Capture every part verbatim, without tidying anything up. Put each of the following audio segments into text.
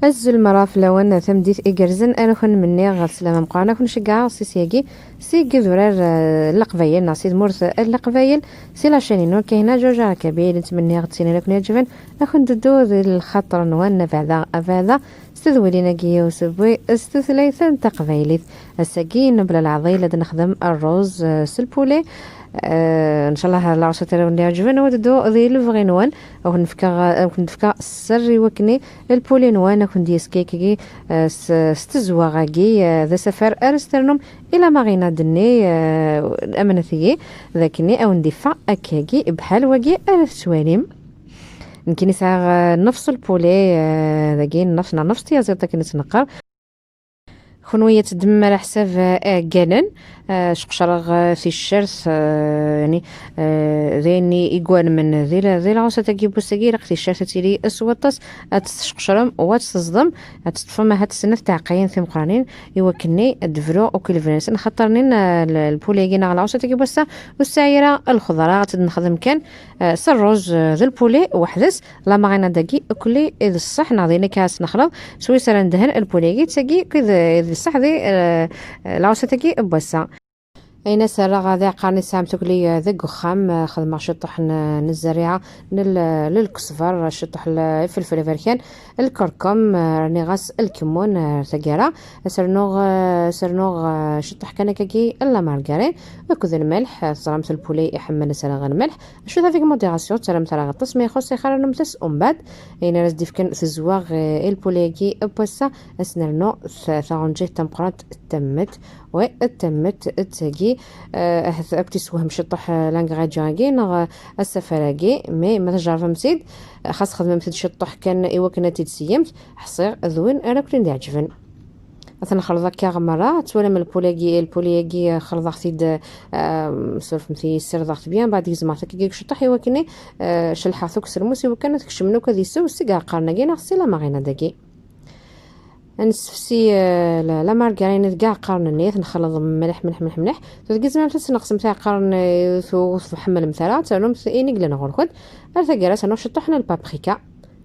Azul mara fell-awen, tameddit igerrzen ara ken-menniɣ ɣer sslam ameqqran, ad ken-ceggɛeɣ si syagi, si idurar, eh, n Leqbayel, neɣ si tmurt n Leqbayel, si la chaîne-inu Kahina Joja Kabyle. Nettmenni ad ken-yeɛǧeb, ad ken-d-teddu di lxaṭer-nwen, abeɛda, abeɛda, s tedwilin-agi usebwi s tutlayt n taqbaylit. Ass-agi, mebla leɛḍil, ad nexdem rruz, eh, s lpuli. Eh, ncallah lɛersa ara wen-d-yeɛǧben, ad d-teddu di lebɣi-nwen. Ad wen-fkeɣ, ad wen-d-fkeɣ sser i wakken lpuli-nwen ad ken-d-yeskakkagi, eh, s, s tezwaɣ-agi, eh, d asafar ara s-ternum i la marinade-nni, eh, amnet-iyi, d akken ad wen-d-iffeɣ akkagi, bḥal wagi ara tettwalim. Nekkini sɛiɣ, eh, nefs lpuli, eh, dagi, nefs, neɣ nefs tyaziḍt akken ad tt-neqqar. Kunwi ad teddmem ala ḥsab, eh, iɛeggalen, eh, sqecreɣ, eh, ticcert, eh, yani, eh, d ayen i iwanmen di la-, di lɛuṣat-agi n wass-agi, ilaq ticcert ad tili s waṭas, ad tt-tesqecrem u ad tt-teẓḍem, ad teṭṭfem ahat snat tɛeqqayin timeqqranin, i wakken ad d-tebru akk i lebni-nsen, xaṭer nin, eh, l-, lpuli-agi neɣ lɛuṣat-agi n wass-a ur tesɛi ara lxeḍra, ad tt-nexdem kan, eh, s rruz, eh, d lpuli weḥd-s, la marinade-agi akk d ṣṣeḥ, neɣ d ayen akka ad s-nexleḍ, s wis ara nedhen lpuli-agi d tagi akk d, d ṣṣeḥ di, eh, lɛuṣat-agi n wass-a. Ayen ara s-rreɣ d iɛeqqaren i tesɛam tukli, eh, deg uxxam, eh, xedmeɣ ciṭuḥ n, n zzerriɛa n l-, n lkesber, ciṭuḥ n ifelfel aberkan, lkurkum, eh, rniɣ-as lkemmun, eh, ar taggara. Ad s-rnuɣ, eh, ad s-rnuɣ, eh, ciṭuḥ kan akkagi n la margarine akked lmelḥ. Eh, teẓramt lpuli iḥemmel ad s-rreɣ lmelḥ. Acu d avec modération, ttaramt ara aṭas, ma ixuṣ ixir rnumt-as umbeɛd. Ayen ara s-d-ifken tezwaɣ, eh, i lpuli-agi n wass-a, ad s-nernu ta-, taɣenǧayt tameqqrant n tammet. Oui, d tammet d tagi, eh, ahat ad k-tessewhem ciṭuḥ, eh, l'ingrédient-agi neɣ, eh, asafar-agi, mais ma tjerrbemt-id, eh, xas xedmemt-d ciṭuḥ kan i wakken ad t-id-tseyyemt, ḥṣiɣ d win ara ken-id-iɛeǧben. Ad t-nexleḍ akka merra. Twalam lpuli-agi, lpuli-agi, eh, xelḍeɣ-t-id, eh, surfemt-iyi, ssirdeɣ-t bien, mbeɛd gezmeɣ-t akkagi ciṭuḥ i wakken, eh, celḥeɣ-t akk s lmus i wakken ad kecmen akk ad isew seg iɛeqqaren-agi neɣ si la marinade-agi. Ad nessefsi, eh, la, la margarine deg iɛeqqaren-nni, ad t-nexleḍ mliḥ, mliḥ, mliḥ, mliḥ. Tura deg tzemremt ad tesneqsemt iɛeqqaren, eh, ur t-, ur tḥemmlemt ara, ad ternumt ayen i yellan ɣur-kent. Ar taggara, ad ternuɣ ciṭuḥ n lpaprika.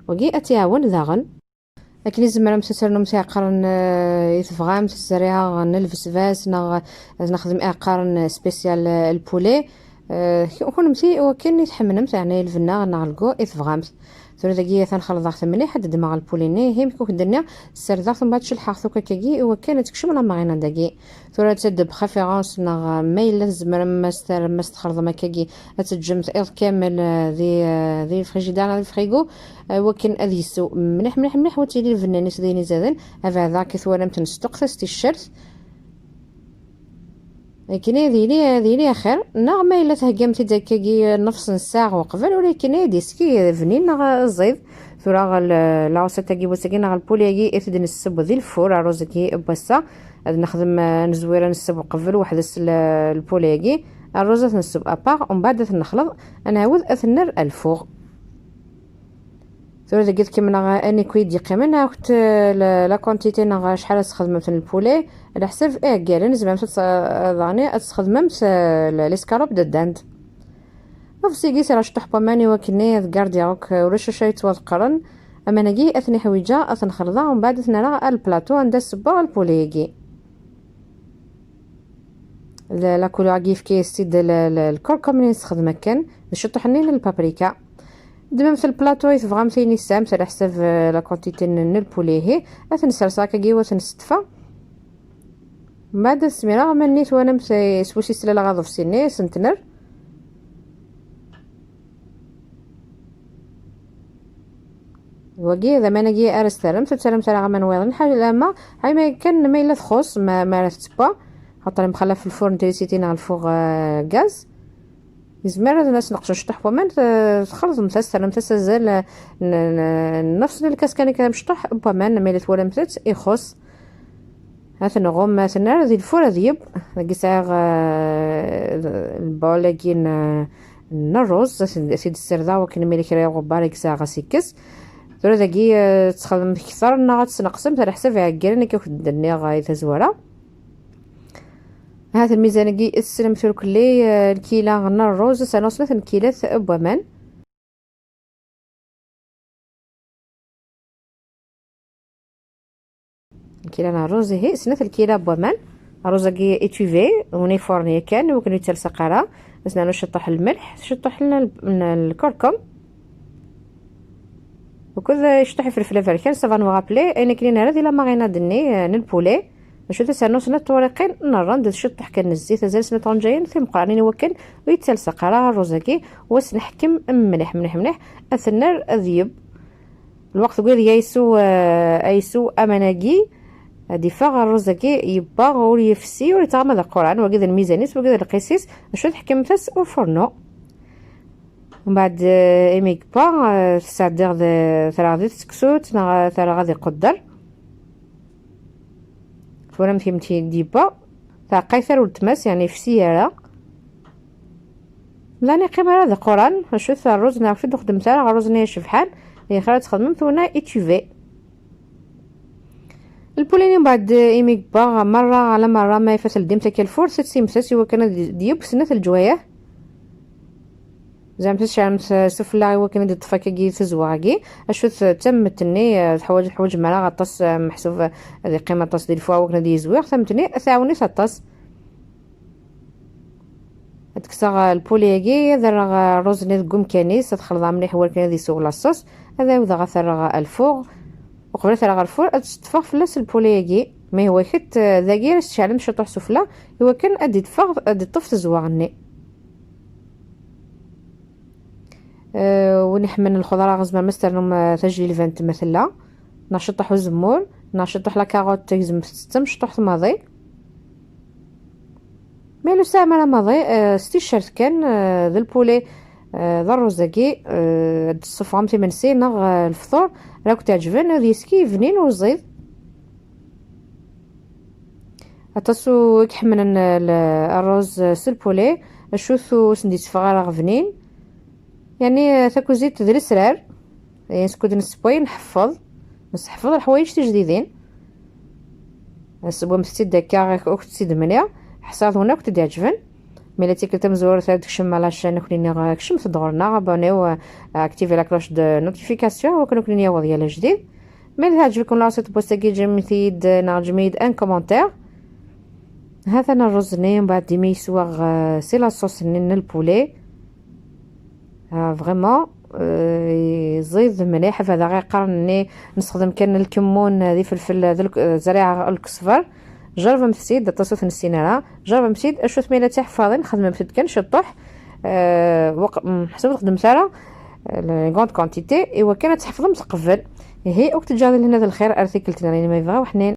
Wagi ad t-iɛawen daɣen. Akken i tzemremt ad ternumt iɛeqqaren, eh, i tebɣamt, zzerriɛa n lbesbas, neɣ ad nexdem iɛeqqaren spécial, eh, lpuli. Eh, k-, kunemti wakken i tḥemmlemt, yeɛni lbenna neɣ lgu i tebɣamt. Tura dagi atan xelḍeɣ-t mliḥ, ad ddmeɣ lpuli-nni, ihi mi k-, ur k-d-nniɣ, ssardeɣ-t, mbeɛd celḥeɣ-t akk akkagi i wakken ad tekcem la marinade-agi. Tura ad d-préférence neɣ, eh, ma yella tzemrem, ma s-, ma s-txelḍem akkagi, ad teǧǧemt iḍ kamel, eh, di, eh, di lfrijider neɣ di lfrigu, eh, wakken ad yessew mliḥ, mliḥ, mliḥ, u ad tili lbenna-nni s d ayen izaden, abeɛda akka twalamt nesṭuqet-as ticcert. Akken ad yili, ad yili axir, neɣ ma yella theggamt-id akkagi nnefs n ssaɛa uqbel, ulakken ad d-iski bnin neɣ ẓid. Tura ɣel lɛuṣat-agi n wass-agi neɣ lpuli-agi i t-id-nesseww di lfur, rruz-agi n wass-a, ad nexdem, eh, nezwir ad nesseww qbel weḥd-s l-, lpuli-agi, rruz ad t-nesseww à part, umbeɛd ad t-nexleḍ, ad nɛawed ad t-nerr ar lfur. Tura dagi ad kemmleɣ anikwi d-yeqqimen, akk la, la quantité neɣ acḥal ad tesxedmemt n lpuli, leḥsab iɛeggalen, tzemremt ad tes-, daɣen ad tesxedmemt, eh, les escalopes de dinde. Ufsigi sra ciṭuḥ n waman i wakken ad gardiɣ akk ulac acu yettwaḍeqqren. Aman-agi ad ten-iḥwiǧeɣ, ad ten-xelḍeɣ, umbeɛd ad ten-rreɣ ar lplaṭu anda ssewweɣ lpuli-agi. La, la couleur-agi yefka-yas-tt-id l-, l-, lkurkum-nni nesxedem akken, d ciṭuḥ-nni n lpaprika. Ddmemt lplaṭu i tebɣamt, ayen i tesɛamt, ɛla ḥsab, eh, la quantité n, n lpuli, ihi. Ad ten-sserseɣ akkagi u ad ten-ssetfeɣ. Mbeɛd ad smireɣ aman-nni twalamt, eh, s wis i slaleɣ aḍebsi-nni, ad sen-t-nerr. Wagi d aman-agi ara s-terremt, ur ttarramt ara aman wayeḍ. Ḥal ama, ḥal ma kan ma yella txuṣ, ma, ma ara tettewwa, xaṭer imxallaf lfur n trisiti neɣ lfur, eh, gaz. Yezmer ad as-neqsen ciṭuḥ n waman, t-, txelḍemt-as, terremt-as azal, eh, n, n, n nefs n lkas kan akka mecṭuḥ n waman, ma yella twalamt-t ixuṣ. Ad t-nɣum, ad t-nerr di lfur ad yebb. Dagi sɛiɣ, eh, lbol-agi n, n rruz, ad t-, ad t-id-ssirdeɣ wakken ma yella kra n uɣebbar i yesɛa ɣas yekkes. Tura dagi, eh, ad txedmemt kter neɣ ad tesneqsemt, ɛla ḥsab iɛeggalen akka akk d-nniɣ, eh, i tazwara. Ahat lmizan-agi i tessnem turkelli, eh, lkila n rruz, ad s-rnuɣ snat n lkilat n waman. Kila n rruz ihi, snat lkila n waman. Rruz-agi étuvé, uni forni kan, ur ken-yettalsa ara. Ad s-nernu ciṭṭuḥ lmelḥ, ciṭṭuḥ n l-, n lkurkum. Ukkud ciṭṭuḥ ifelfel aberkan, ça va nous rappeler ayen akken i nerra di la marinade-nni, eh, n lpule. Acu d as-nernu snat tewriqin n rrand d ciṭṭuḥ kan n zzit, azal snat tɣenǧayin timeqqranin i wakken ur yettalsa ara rruz-agi, u ad s-neḥkem mliḥ, mliḥ, mliḥ, ad t-nerr ad yeb. Lweqt deg wid ay isew, eh, ay isew aman-agi, ad d-iffeɣ rruz-agi yebba ur yefsi, ur yettɣama d aquran, wagi d lmizan-is, wagi d lqis-is, acu tḥekkemt-as ufurnu. Mbeɛd, eh, imi yebba, eh, tesɛeddiɣ d, terɣa di tseksut, neɣ terɣa di qedder. Tura amek i d-yebba, tɛeqqayt ar weltma-s, yeɛni yefsi ara. Mdan iqqim ara d aquran, acu-t rruz-nni ur t-id-xeddmet ara, rruz-nni icebḥen, yexra ad txedmem tuna étuvé. Lpulini mbeɛd imi yebba merra, ala merra ma ifat ldimt akka lfurt, ad tt-imtas i wakken ad d-yeww snat leǧwayah. Zeɛma tecɛlemt sufella i wakken ad d-teṭṭef akkagi tazwa-agi. Acu-t d tamemt-nni, eh, teḥwaǧ, teḥwaǧ mara aṭas, eh, meḥsub, eh, ad iqqim aṭas di lfuṛ i wakken ad yezwiɣ. Tamemt-nni ad tɛawen-it aṭas. Ad kkseɣ, eh, lpuli-agi, ad rreɣ, eh, rruz-nni deg umkan-is, ad xelḍeɣ mliḥ i wakken ad isew laṣus. Ad awdeɣ ad t-rreɣ, eh, lfuṛ. Uqbel ad t-rreɣ ɣer lfuṛ, ad sṭṭfeɣ fell-as lpuli-agi. Ma yehwa-ket, eh, dagi ara s-tceɛlem ciṭuḥ sufella, i wakken ad d-iṭṭef, ad d-iṭṭef tazwa-nni. Eh, win iḥemmlen lxeḍra, tzemrem ad s-ternum, eh, tajlilbant ma tella, neɣ ciṭuḥ uzemmur, neɣ ciṭuḥ la carotte, gezmet-tt d tamecṭuḥt maḍi. Ma ur tesɛim ara maḍi, eh, s ticcert kan, eh, d lpuli, eh, d rruz-agi, eh, ad d-tessufɣem timensi neɣ, eh, lefṭur, ara kent-iɛeǧben, ad yeski bnin u ẓid. Aṭas u i iḥemmlen, eh, l-, rruz, eh, s lpuli, acu-t ur sen-d-yetteffeɣ ara bnin. Yeɛni, eh, takuzit d lesrar, eh, skud nessewway nḥeffeḍ, nesseḥfeḍ leḥwayeǧ tijdidin. Sewwemt-tt-id akka, ur kent-tt-id-mliɣ, ḥṣiɣ d win akk d-iɛeǧben. Mi la tikkelt tamezwarut ara d-tekcem à la chaîne, ad ken-iniɣ, eh, kecmet-d ɣur-neɣ, abonné-w, eh, activez la cloche de notification, wakken ad ken-yaweḍ yal ajdid. Ma teɛǧeb-iken la recette n wass-agi, ǧǧemt-iyi-d, neɣ ǧǧem-iyi-d un commentaire. Ha-t-an rruz-nni, mbeɛd imi yeswaɣ, eh, si la sauce-nni n lpuli. Ah, vraiment, eh, ẓid mliḥ, bada ɣer iqaren-nni, nessexdem kan lkemmun, eh, d ifelfel, eh, d lk-, eh, zriɛa lkesber. Jerbemt-tt-id, aṭas ur t-nessin ara. Jerbemt-tt-id, acu-t ma yella d tiḥeffaḍin, xedmemt-d kan ciṭṭuḥ. Eh, waq-, mm, ḥsub ur txeddmemt ara, eh, la grande quantité, i wakken ad tḥefḍemt qbel. Ihi, ur k-teǧǧa di lehna d lxir, ar tikkelt nniḍen ma yebɣa uḥnin.